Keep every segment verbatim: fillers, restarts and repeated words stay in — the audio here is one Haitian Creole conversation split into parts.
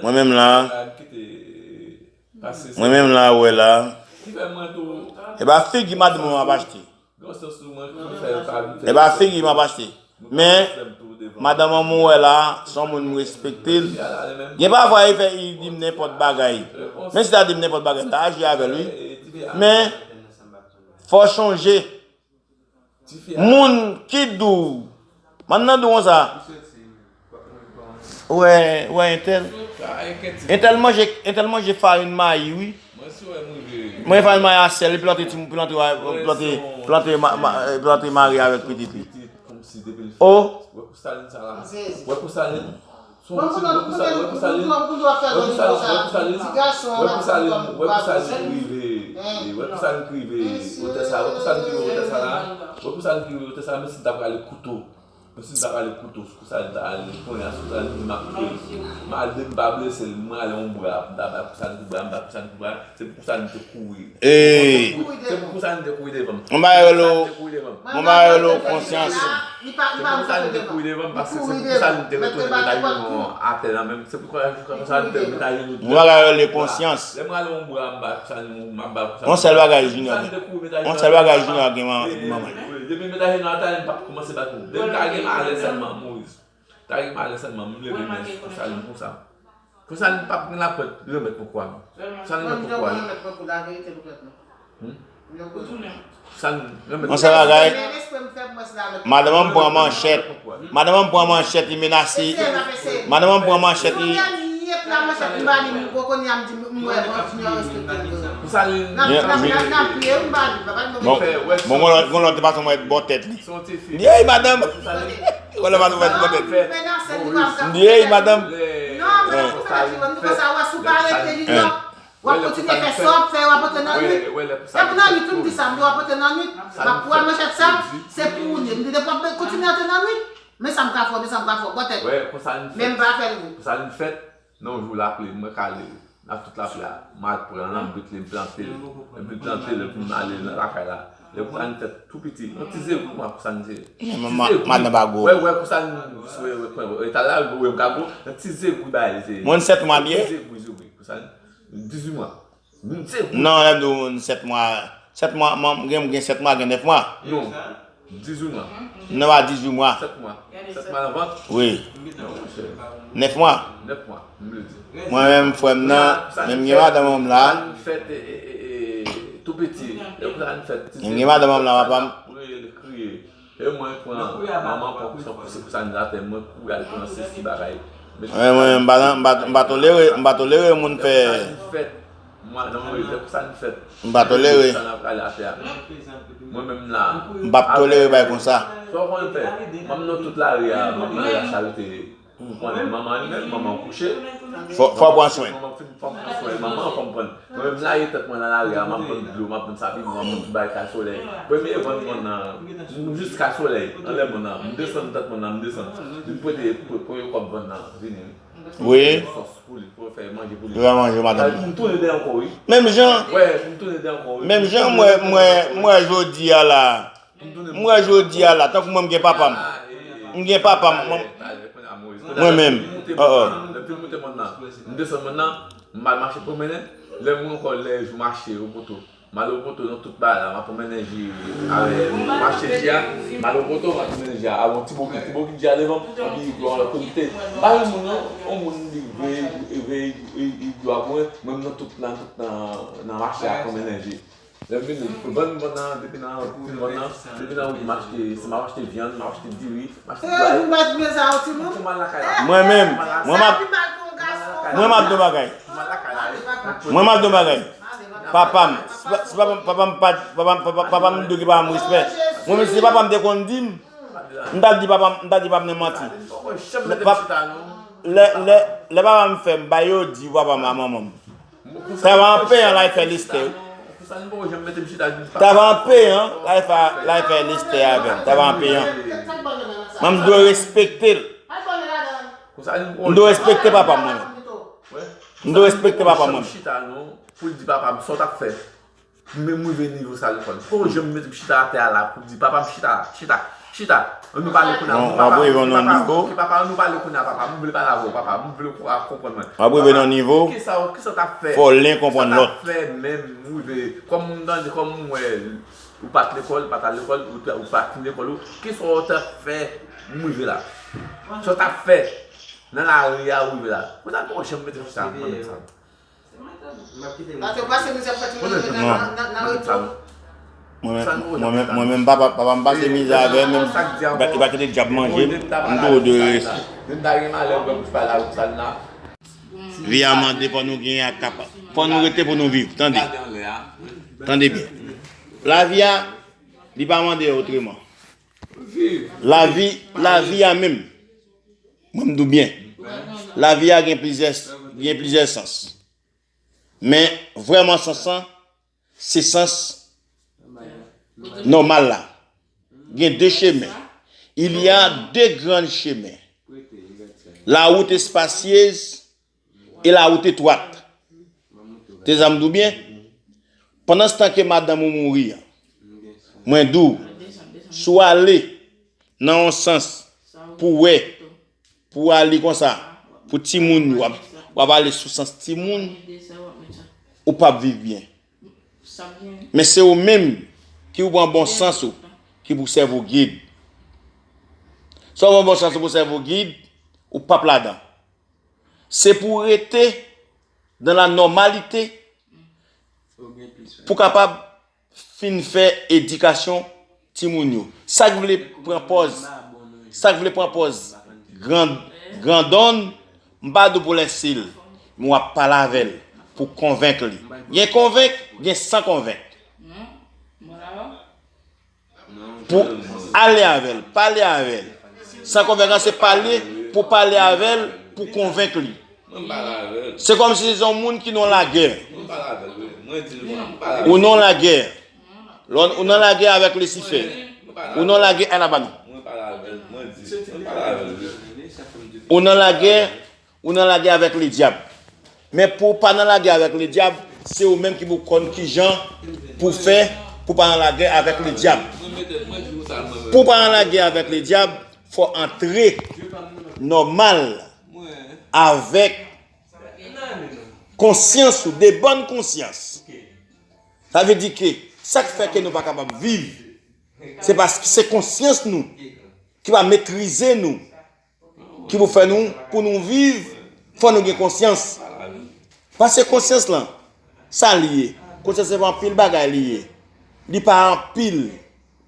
Mwen menm la, mwen menm la, wè la. E pa figi madanm mwen m ap achte. E pa figi m ap achte. Men, madanm an mwen wè la, se yon moun m respekte l. Gen pafwa li fè, li di m nenpòt bagay. Men si ta di m nenpòt bagay, m ta aji avè l, wi. Men, fò chonje, moun ki di w, m ap nan di w konsa, wè, wè, entèl, entèl manje, entèl manje farin mayi, wi. Mwen farin mayi a sèl, li plante ti, plante, plante, plante, ma- ma- plante mari avèk pitit li. Oh, Wè pou sa l rive otè sa la. Wè pou sa l rive otè sa la. Men si l ta prale kouto. Men si l ta prale kouto, sou sa l ta ale. Kounye a, sou sa l di m ap touye l. Malgre m pa blese l, mwen ale yon bra, m ta bay pou sa l di bra, m bay pou sa l di bra. Se pou sa l te kouri. Se pou sa l te kouri devan m. Mwen ba yo lo, mwen ba yo lo konsyans. Se pou sa l te kouri devan m, paske se pou sa l te retounen met ajenou atè la menm. Se pou sa l te met ajenou. Mwen ba yo le konsyans. Lè m ale yon bra, m bay pou sa l, m ap bay pou sa l. Yon sèl bagay Junior gen. Yon sèl bagay Junior gen manman. Depi m met ajenou atè, m p ap kòmanse bat moun. Depi m ta gen malè sèlman, Moyiz. Ta gen malè sèlman, m leve men pou sa l konsa. Pou sa l p ap gen laprèt remèt pou kwa m. Pou sa l remèt pou kwa l. Pou sa l remèt. Yon sèl bagay, madanm an m pran manchèt. Madanm an m pran manchèt, li menase. Madanm an m pran manchèt, li. Pou sa l. Bon, bon, gon lòt, gon lòt te pase mwen bò tèt li. Li, ey, madanm. Gon lòt pase mwen bò tèt li. Li, ey, madanm. W ap kontinye fè sa w ap fè yo, w ap antre nan nwit. Depi nan nwit, wi, m di sa, m di w ap antre nan nwit. M ap pran manchèt sa, se pou ou li ye. M di depi w ap kontinye antre nan nwit, men sa m ka fè w, men sa m ka fè w, bò tèt ou. Men m pa fè l vre. Konsa li fèt, nan yon jou lapli, mwen kale, nan tout lapli a, m al pran lanbrit li, m plante l. Epi m plante l, epi m ale nan lakay la. Lè konsa li fèt tou piti, yon ti zegwi, mwen konsa li se. Ti zegwi. Wè, wè, konsa li jis wè, wè, pran, wè, etal la, wè, m ka gwo, yon ti zegwi bagay li se. Moun sèt mwa l ye? Ti zegwi, zegwi, konsa li. Dizuit mwa. Moun se pou. Non, lè m di w moun sèt mwa, sèt mwa, m gen, m gen sèt mwa, gen nèf mwa. Non. Dizuit mwa. Non, pa dizuit mwa. Sèt mwa. Sèt mwa nan vant? Wi. Non, monchè. Nèf mwa. Nèf mwa, m vle di. Mwen menm, frè m nan, men m gen madanm an m la. Sa n fèt, e, e, e, e, tou piti. E pou sa n fèt. M gen madanm an m la, papa m. Kriye, kriye. E mwen pran, manman pran kousan pouse kousan atè, mwen kouri al pran sesi bagay. Mwen, mwen, m pa, m pa, m pa tolere, m pa tolere moun fè. Mwen, non, wi, lè kousan fèt. M pa tolere. Kousan ap prale atè a. Mwen menm la. M p ap tolere bagay konsa. Sa w konn fè? M ap nan tout lari a, m ap nan lari a Charité. Ou konnen manman li menm, manman kouche. Fò, fò w pran swen. Manman fin, fò m pran swen manman, fò m pran. Mwen menm lage tèt mwen nan lari a, m ap vann dlo, m ap vann sapin, m ap vann tout bagay kay solèy. Premye vann mòn nan, m jis kay solèy, anlè mòn nan, m desann tèt mòn nan, m desann. Vin prete pre-, premye kòb vann nan, vini. Wi. Sòs pou li, pou fè manje pou li. Pou fè manje, madanm. M tounen de ankò, wi. Menm jan. Wè, m tounen de ankò, wi. Menm jan, m wè, m wè, m wè jodi a la. M wè jodi a la, tankou mwen m gen papa m. M gen papa m, mwen, mwen menm. Oh, oh. Lè m fin moute mòn nan, m desann mòn nan, m al mache pwomennen. Lè m ankò lè jou mache o poto. M al o poto nan tout bagay la, m ap pwomennen ji avè mache ji a. M al o poto, m ap pwomennen ji a. Avè yon ti bokit, ti bokit ji a devan m, epi yon lòt kote. M pa yon moun non, yon moun li veye, veye, veye dlo a pou mwen, mwen m nan tout, nan tout, nan, nan mache a pwomennen ji. Lè m vini, vann mòn nan, depi nan, vann nan, depi nan wout m achte, si m ap achte vyann, m ap achte diri, m achte dway. Pou m al lakay la. Mwen menm, mwen m ap, mwen m ap di yon bagay. Mwen m ap di yon bagay. Papa m, si pa, si papa m, papa m pa, papa m, papa, papa m dwe gen papa m respè. Mwen menm si papa m te konn di m, m t ap di papa m, m t ap di papa m nan manti. Lè, lè, lè papa m fè m, ba yo di papa m a manman m. Travay an peyan la fè listè wi. Travay an peyan la fè, la fè listè avè m. Travay an peyan. Mwen m dwe respekte l. M dwe respekte papa m mwen menm. M dwe respekte papa m mwen menm. Chita non, pou l di papa m sa w t ap fè. Menm rive nivo sa lekòl. Poko janm mete m chita atè a la pou di papa m chita, chita, Chita, ann nou pale kounye a. Bon, w ap rive nan nivo. Papa, ann nou pale kounye a, papa. M vle pale avè w, papa. M vle w konprann mwen. W ap rive nan nivo. Kisa, kisa w t ap fè? Fò len konprann lòt. Kisa w t ap fè menm rive? Kòm m tande, kòm m wè, ou pa t lekòl, ou pa t al lekòl, ou t, ou pa t fin lekòl ou. Kisa w t ap fè pou m rive la? Sa w t ap fè nan lari a ou rive la? Ou t ap janm mete sa nan tèt sa. Paske w pase mizè pou fè timoun nan, nan, nan, nan reto. Mwen menm, mwen menm, mwen menm, papa, papa m pase mizè avè m, menm, li pa, li pa kite dyab manje m, m tou de resi. Menm ta gen malè, ou wè bouch pa la, ou sal la. Vi a mande fò nou genyen ak kapa. Fò nou rete pou nou viv, tande. Tande byen. Lavi a, li pa mande otreman. Lavi, lavi a menm. Mwen m di w byen. Lavi a gen plizyè, gen plizyè sans. Men vrèman sans lan, se sans nòmal la. Gen de chemen. Il y a deux grands chemins. La route est spacieuse et la route étroite. Te zanm di w byen? Pandanstan ke madanm ou mouri an, mwen di w, si w ale nan yon sans pou wè, pou w ale konsa, pou timoun yo, w ap, w ap ale sou sans timoun, ou p ap viv byen. Men se ou menm ki pou pran bon sans ou, ki pou sèvi w gid. Si w pran bon sans ou pou sèvi w gid, ou p ap ladan. Se pou w rete dans la normalité pou kapab fin fè edikasyon timoun yo. Sa k vle pran pòz, sa k vle pran pòz gran, grandonn, m pa di w pou lèse l, men w ap pale avè l pou konvenk li. Gen konvenk, gen san konvenk. Pou ale avè l, pale avè l. San konvenk lan se pale pou pale avè l, pou konvenk li. Se kòmsi se yon moun ki nan lagè. Ou nan lagè. Lè w, ou nan lagè avèk Lisifè. Ou nan lagè, ala ba nou. Ou nan lagè, ou nan lagè avèk ledyab. Men pou w pa nan lagè avèk ledyab, se ou menm ki pou konn kijan pou fè pou w pa nan lagè avèk ledyab. Pou w pa nan lagè avèk ledyab, fò antre nòmal avèk konsyans ou, de bòn konsyans. Sa vle di ke sa k fè ke nou pa kapab viv, se paske se konsyans nou ki pa metrize nou, ki pou fè nou, pou nou viv, fò nou gen konsyans. Paske konsyans lan, sa li ye? Konsyans se pa anpil bagay li ye. Li pa anpil,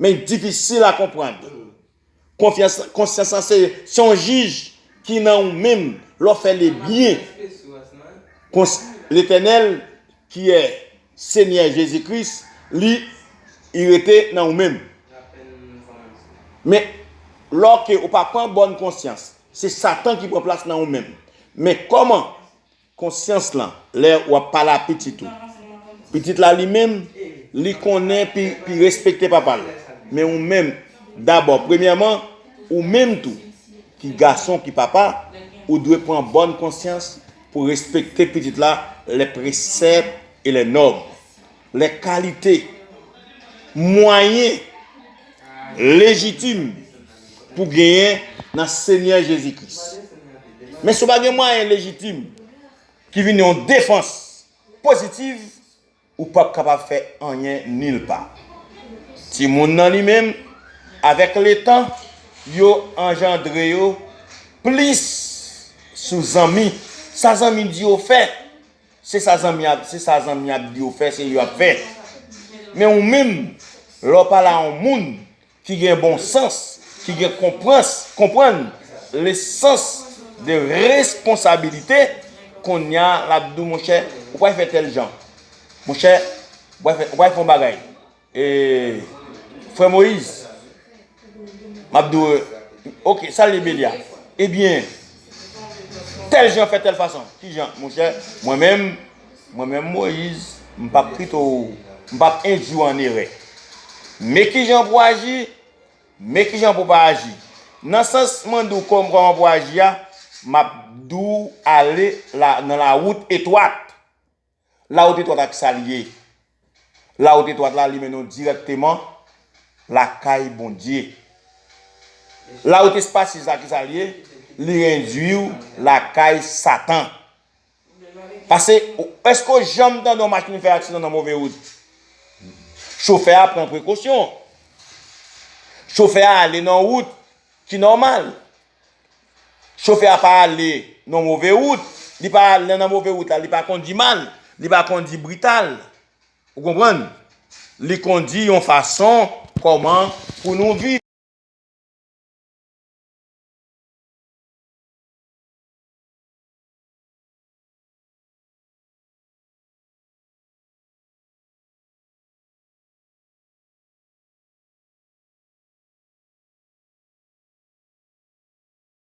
men difisil a konprann. Konfyans, konsyans lan se, se yon jij ki nan ou menm, lè w fè lebyen. Kons-, Letènèl, ki è Senyè Jezi Kris, li, li rete nan ou menm. Men, lè ke ou pa pran bòn konsyans, se Satan ki pran plas nan ou menm. Men kòman konsyans lan, lè w ap pale a pitit ou? Pitit la li menm, li konnen pi, pi respekte papa l. Men ou menm, dabò, premyèman, ou menm tou, ki gason, ki papa, ou dwe pran bòn konsyans pou respekte pitit la, les préceptes et les normes, les qualités, mwayen lejitim pou genyen nan Senyè Jezi Kris. Men si w pa gen mwayen lejitim ki vin yon defans pozitiv, ou p ap kapab fè anyen nil pa. Timoun nan li menm, avèk letan, yo anjandre yo plis sou zanmi. Sa zanmi di yo fè, se sa zanmi ap, se sa zanmi ap di yo fè, se yo ap fè. Men ou menm, lè w pale a yon moun, ki gen bon sans, ki gen konprans, konprann lesans de responsabilite, kounye a, l ap di w, monchè, ou pral fè tèl jan. Monchè, ou pral fè, ou pral fè yon bagay. E, frè Moyiz, m ap di w, oke, sa l ye Belia? Ebyen, tèl jan, fè tèl fason. Ki jan? Monchè, mwen menm, Mwen menm, Moyiz, m p ap kite w, m p ap endui w an erè. Men kijan pou w aji, men kijan pou w pa aji. Nan sans mwen di w kòm, kòman pou w aji a, m ap di w ale la, nan lawout etwat. Lawout etwat ak sa l ye. Lawout etwat la, li mennen w dirèkteman lakay Bondye. La wout espasye sa ki sa l ye? Li endwi w lakay Satan. Paske, èske w janm tande yon machin fè aksidan nan move wout? Chofè a pran prekosyon. Chofè a ale nan wout ki nòmal. Chofè a pa ale nan move wout. Li pa ale nan move wout la, li pa kondi mal, li pa kondi brital. Ou konprann? Li kondi yon fason kòman pou nou viv.